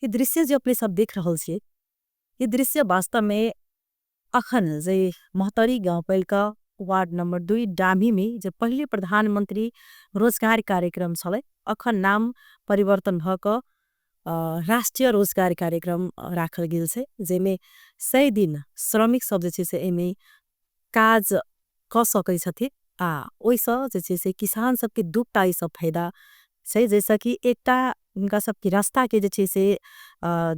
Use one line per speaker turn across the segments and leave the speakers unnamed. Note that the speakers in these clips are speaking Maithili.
ई दृश्य जे अपने सब देख रहल छियै, ई दृश्य वास्तव में अखन जे महोत्तरी गाउँपालिका वार्ड नंबर 2 डामी में जे पहिले प्रधानमंत्री रोजगार कार्यक्रम छलै, अखन नाम परिवर्तन भ क राष्ट्रीय रोजगार कार्यक्रम राखल गेल छै, जेमे 100 दिन श्रमिक सब जे छै से एमे काज क सकै छथिन। आ ओइसँ जे छै से किसान सबके दूटा ई सब फायदा छै, जैसे कि एकटा हुनका सबके रास्ता के जे छै से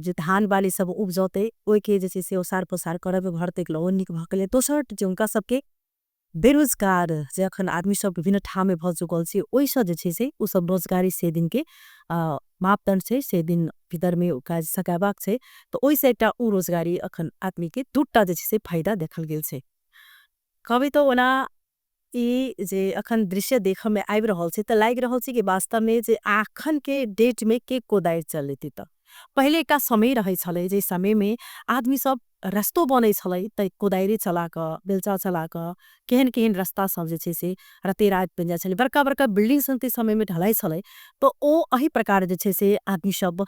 जे धान बाली सब उपजौते ओइके जे छै से ओसार पसार करब घर तक लो नीक भऽ गेलै। दोसर जे हुनका सबके बेरोजगार जे अखन आदमी सब विभिन्न ठाम में भऽ चुकल छै, ओइसँ जे छै से उ सब रोजगारी 100 दिन के मापदंड छै, 100 दिन भीतर में काज सकेबाक छै, तो ओइसँ एकटा उ रोजगारी अखन आदमी के दूटा जे छै से फायदा देखल गेल छै। कभी तो ओना ई जे अखन दृश्य देख में आबि रहल छै त लागि रहल छै कि वास्तव में जे अखन के डेट में के कोदारि चलेतै। त पहिले एकटा समय रहै छलै, जे समय में आदमी सब रस्तो बनै छलै त कोदारि चला क, बेलचा चला क, केहन केहन रास्ता सब जे छै से राते रात बनि जाइ छलै, बड़का बड़का बिल्डिंग सब ते समय में ढलाई छलै, तो ओ एही प्रकार जे छै से आदमी सब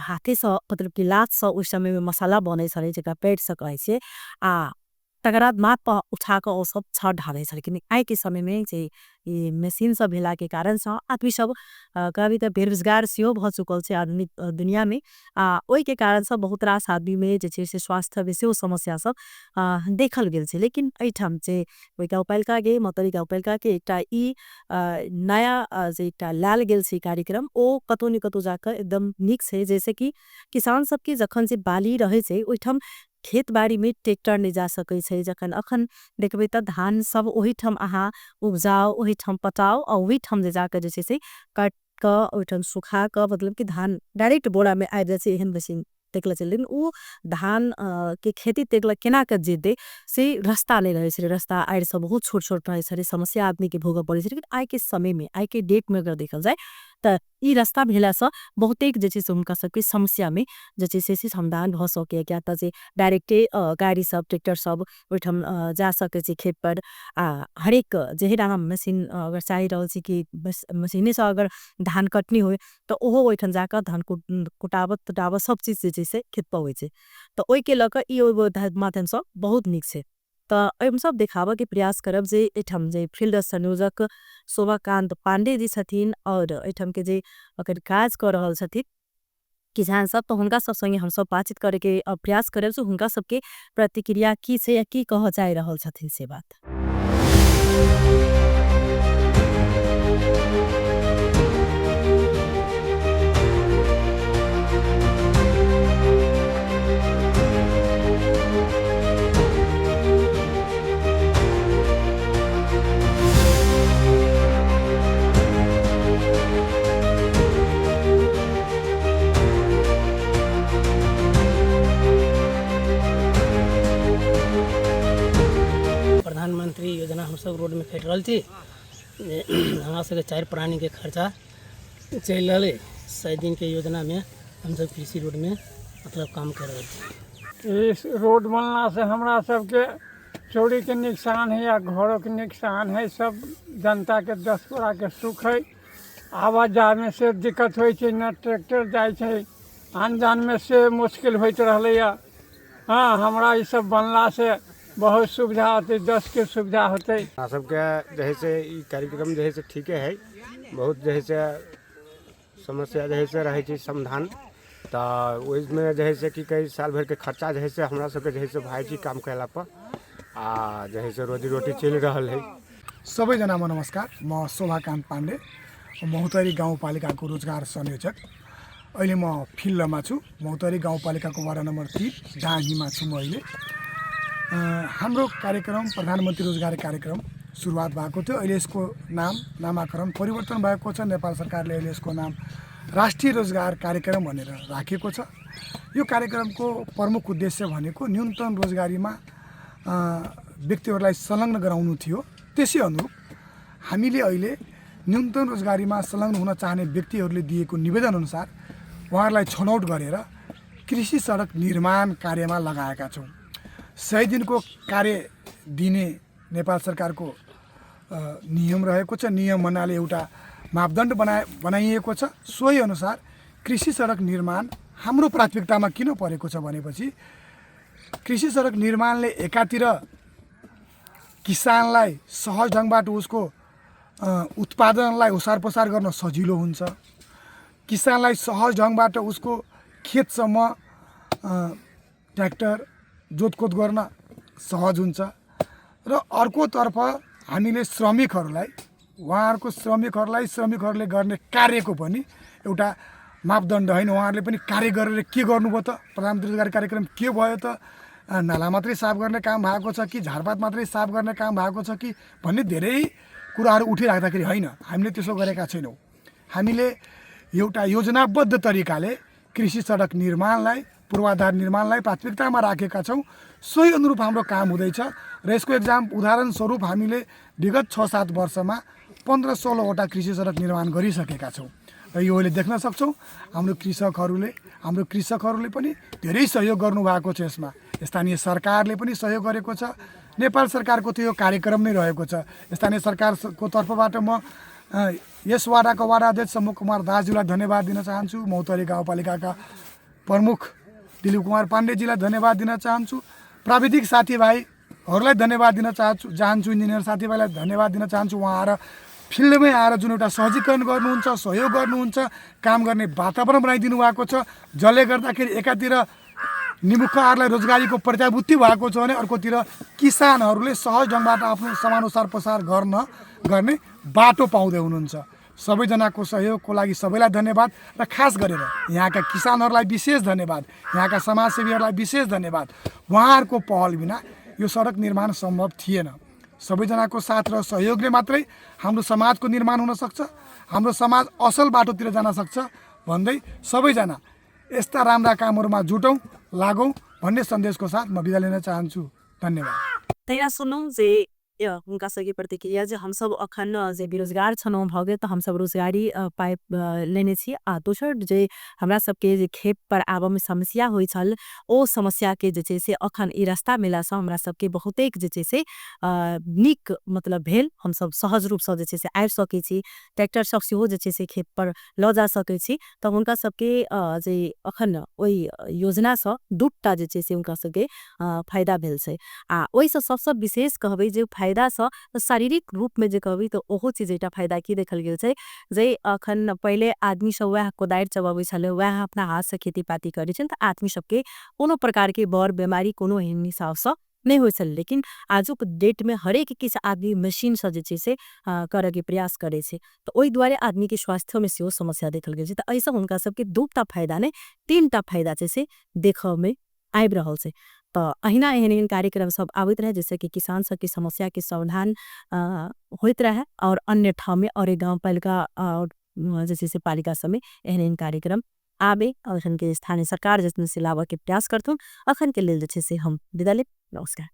हाथे से मतलब कि लात से ओहि समय में मसाला बनै छलै, जेकरा पेट से कहै छै, आ तकर बाद माथ पर उठा क ओ सब छत ढालै छलखिन। आइ के समय में जे ई मशीन सब भेला के कारण से आदमी सब कभी त बेरोजगार सेहो भ चुकल छै आधुनिक दुनिया में, आ ओहि के कारण से बहुत रास आदमी में जे छै से स्वास्थ्य में सेहो समस्या सब देखल गेल छै। लेकिन एहिठाम जे ओहि गाउँपालिका के महोत्तरी गाउँपालिका के एकटा ई नया जे एकटा लायल गेल छै कार्यक्रम, ओ कतौ ने कतौ जाकर एकदम नीक छै। जैसे कि किसान सबके जखन जे बाली रहै छै ओहिठाम खेत बाड़ी में ट्रैक्टर नहीं जा सकै छै, जखन अखन देखबै त धान सब ओहिठाम अहाँ उपजाओ, ओहिठाम पटाओ, आ ओहिठाम जे जाकर जे छै से काट क ओहिठाम सुखा क मतलब कि धान डायरेक्ट बोरा में आबि जाइ छै, एहन मशीन देखले छै। लेकिन ओ धान के खेती देखले केना के जेतै से रास्ता नहीं रहै छै, रास्ता आड़ि सब बहुत छोट छोट रहै छै, समस्या आदमी के भोगऽ पड़ै छै। लेकिन आइ के समय में आइ के डेट में अगर देखल जाए त ई रास्ता भेला से बहुतेक जे छै से हुनका सबके समस्या में जे छै से समाधान भऽ सकैए, किया त जे डायरेक्टे गाड़ी सब ट्रैक्टर सब ओहिठाम जा सकै छै खेत पर। आ हरेक जेहन अहाँ मशीन अगर चाहि रहल छी कि मशीने से अगर धान कटनी होय त ओहो ओहिठाम जाकऽ धान कुटाबत तुटाबत सब चीज जे छै से खेत पर होइ छै, त ओहिके लऽ कऽ ई माध्यम से बहुत नीक छै। त एहिमे सब देखाबऽ के प्रयास करब जे एहिठाम जे फील्ड संयोजक शोभाकांत पांडे जी छथिन और एहिठाम के जे अगर काज कऽ रहल छथिन किसान सब, तो हुनका सब संगे हम सब बातचीत करे के प्रयास करब जे हुनका सबके प्रतिक्रिया की छै या की कहऽ चाहि रहल छथिन से बात।
प्रधानमंत्री योजना हम सब रोड में कटि रहल छी, जे हमरा सबके 4 प्राणी के खर्चा चलि रहल अइ। 100 दिन के योजना में हम सब कृषि रोड में मतलब काम कर रहल छी।
इस रोड बनला से हमरा सबके चोरी के नुकसान है या घरों के नुकसान है, सब जनता के 10 गोरा के सुख है। आवाजाही में से दिक्कत होइ छै, न ट्रैक्टर जाइ छै, आन जान में से मुश्किल होइत रहलैया। हाँ, हमरा ई सब बनला से बहुत सुविधा होतै, 10 के सुविधा होतै।
हमरा सबके जे है से ई कार्यक्रम जे है से ठीके है, बहुत जे है से समस्या जे है से रहै छै समाधान, तऽ ओहिमे जे है से की कहै साल भरिके खर्चा जे है से हमरा सबके जे है से भए जाइ छै काम कयला पर, आ जे है से रोजी रोटी चलि रहल है।
सबैजनामा नमस्कार, म शोभाकान्त पाण्डे, महोत्तरी गाउँपालिकाको रोजगार संयोजक। अहिले म फिल्डमा छु, महोत्तरी गाउँपालिकाको वार्ड नम्बर 3 डाँगीमा छु म अहिले। हाम्रो कार्यक्रम प्रधानमन्त्री रोजगार कार्यक्रम सुरुवात भएको थियो। अहिले यसको नामाकरण परिवर्तन भएको छ। नेपाल सरकारले अहिले यसको नाम राष्ट्रिय रोजगार कार्यक्रम भनेर राखेको छ। यो कार्यक्रमको प्रमुख उद्देश्य भनेको न्यूनतम रोजगारीमा व्यक्तिहरूलाई संलग्न गराउनु थियो। त्यसै अनुरूप हामीले अहिले न्यूनतम रोजगारीमा संलग्न हुन चाहने व्यक्तिहरूले दिएको निवेदन अनुसार उहाँहरूलाई छनौट गरेर कृषि सडक निर्माण कार्यमा लगाएका छौँ। 100 दिनको कार्य दिने नेपाल सरकारको नियम रहेको छ। नियम भन्नाले एउटा मापदण्ड बनाइएको छ। सोही अनुसार कृषि सडक निर्माण हाम्रो प्राथमिकतामा किन परेको छ भनेपछि कृषि सडक निर्माणले एकातिर किसानलाई सहज ढङ्गबाट उसको उत्पादनलाई ओसार पसार गर्न सजिलो हुन्छ। किसानलाई सहज ढङ्गबाट उसको खेतसम्म ट्र्याक्टर जोतखोत गर्न सहज हुन्छ र अर्कोतर्फ हामीले श्रमिकहरूलाई, उहाँहरूको श्रमिकहरूलाई, श्रमिकहरूले गर्ने कार्यको पनि एउटा मापदण्ड होइन, उहाँहरूले पनि कार्य गरेर के गर्नुभयो त, प्रधानमन्त्री रोजगार कार्यक्रम के भयो त, नाला मात्रै साफ गर्ने काम भएको छ कि झारपात मात्रै साफ गर्ने काम भएको छ कि भन्ने धेरै कुराहरू उठिराख्दाखेरि होइन, हामीले त्यसो गरेका छैनौँ। हामीले एउटा योजनाबद्ध तरिकाले कृषि सडक निर्माणलाई, पूर्वाधार निर्माणलाई प्राथमिकतामा राखेका छौँ। सोही अनुरूप हाम्रो काम हुँदैछ र यसको एक्जाम उदाहरण स्वरूप हामीले विगत 6-7 वर्षमा 15-16वटा कृषि सडक निर्माण गरिसकेका छौँ र यो अहिले देख्न सक्छौँ। हाम्रो कृषकहरूले पनि धेरै सहयोग गर्नुभएको छ यसमा। स्थानीय सरकारले पनि सहयोग गरेको छ। नेपाल सरकारको त्यो कार्यक्रम नै रहेको छ। स्थानीय सरकारको तर्फबाट म यस वाडाको वाडा अध्यक्ष शम्भु कुमार दासज्यूलाई धन्यवाद दिन चाहन्छु। मौतरी गाउँपालिकाका प्रमुख दिलीप कुमार पाण्डेजीलाई धन्यवाद दिन चाहन्छु। प्राविधिक साथीभाइहरूलाई धन्यवाद दिन चाहन्छु। इन्जिनियर साथीभाइलाई धन्यवाद दिन चाहन्छु। उहाँ आएर फिल्डमै आएर जुन एउटा सहजीकरण गर्नुहुन्छ, सहयोग गर्नुहुन्छ, काम गर्ने वातावरण बनाइदिनु भएको छ, जसले गर्दाखेरि एकातिर निमुखाहरूलाई रोजगारीको प्रत्याभूति भएको छ भने अर्कोतिर किसानहरूले सहज ढङ्गबाट आफ्नो सामान ओसार पसार गर्ने बाटो पाउँदै हुनुहुन्छ। सबैजनाको सहयोगको लागि सबैलाई धन्यवाद र खास गरेर यहाँका किसानहरूलाई विशेष धन्यवाद, यहाँका समाजसेवीहरूलाई विशेष धन्यवाद। उहाँहरूको पहल बिना यो सडक निर्माण सम्भव थिएन। सबैजनाको साथ र सहयोगले मात्रै हाम्रो समाजको निर्माण हुन सक्छ, हाम्रो समाज असल बाटोतिर जान सक्छ भन्दै सबैजना यस्ता राम्रा कामहरूमा जुटौँ, लागौँ भन्ने सन्देशको साथ म बिदा लिन चाहन्छु। धन्यवाद।
तहिना सुनौँ जे हुनका सबके प्रतिक्रिया जे हमसब अखन जे बेरोजगार छलहुँ भऽ गेल तऽ हमसब रोजगारी पाइप लेने छी आ दोसर जे हमरा सबके जे खेत पर आबऽमे समस्या होइ छल ओ समस्याके जे छै से अखन ई रास्ता मिलासँ हमरा सबके बहुतेक जे छै से नीक मतलब भेल। हमसब सहज रूपसँ जे छै से आबि सकै छी, ट्रैक्टर सब सेहो जे छै से खेत पर लऽ जा सकै छी। तऽ हुनका सबके जे अखन ओहि योजनासँ दूटा जे छै से हुनका सबके फायदा भेल छै। आ ओहिसँ सबसँ विशेष कहबै जे फायदासँ शारीरिक रूपमे जे कहबै तऽ ओहो चीज एकटा फायदा की देखल गेल छै जे अखन पहिले आदमी सब वएह कोदारि चबाबै छलै, वएह अपना हाथसँ खेती पाती करै छलै, तऽ आदमी सबके कोनो प्रकारके बर बेमारी कोनो एहन हिसाबसँ नहि होइ छलै। लेकिन आजुक डेटमे हरेक किछु आदमी मशीनसँ जे छै से करऽके प्रयास करै छै, तऽ ओहि दुआरे आदमीके स्वास्थ्यमे सेहो समस्या देखल गेल छै। तऽ एहिसँ हुनका सबके दूटा फायदा नहि, तीनटा फायदा छै से देखऽमे आबि रहल छै। तऽ अहिना एहन एहन कार्यक्रम सब आबैत रहै जैसे कि किसान सबके समस्याके समाधान होइत रहै और अन्य ठाममे और गाँवपालिका और जे छै से पालिका सबमे एहन एहन कार्यक्रम आबे और एखनके स्थानीय सरकार जे से लाबऽके प्रयास करथुन। अखनके लेल जे छै से हम विदा लेब। नमस्कार।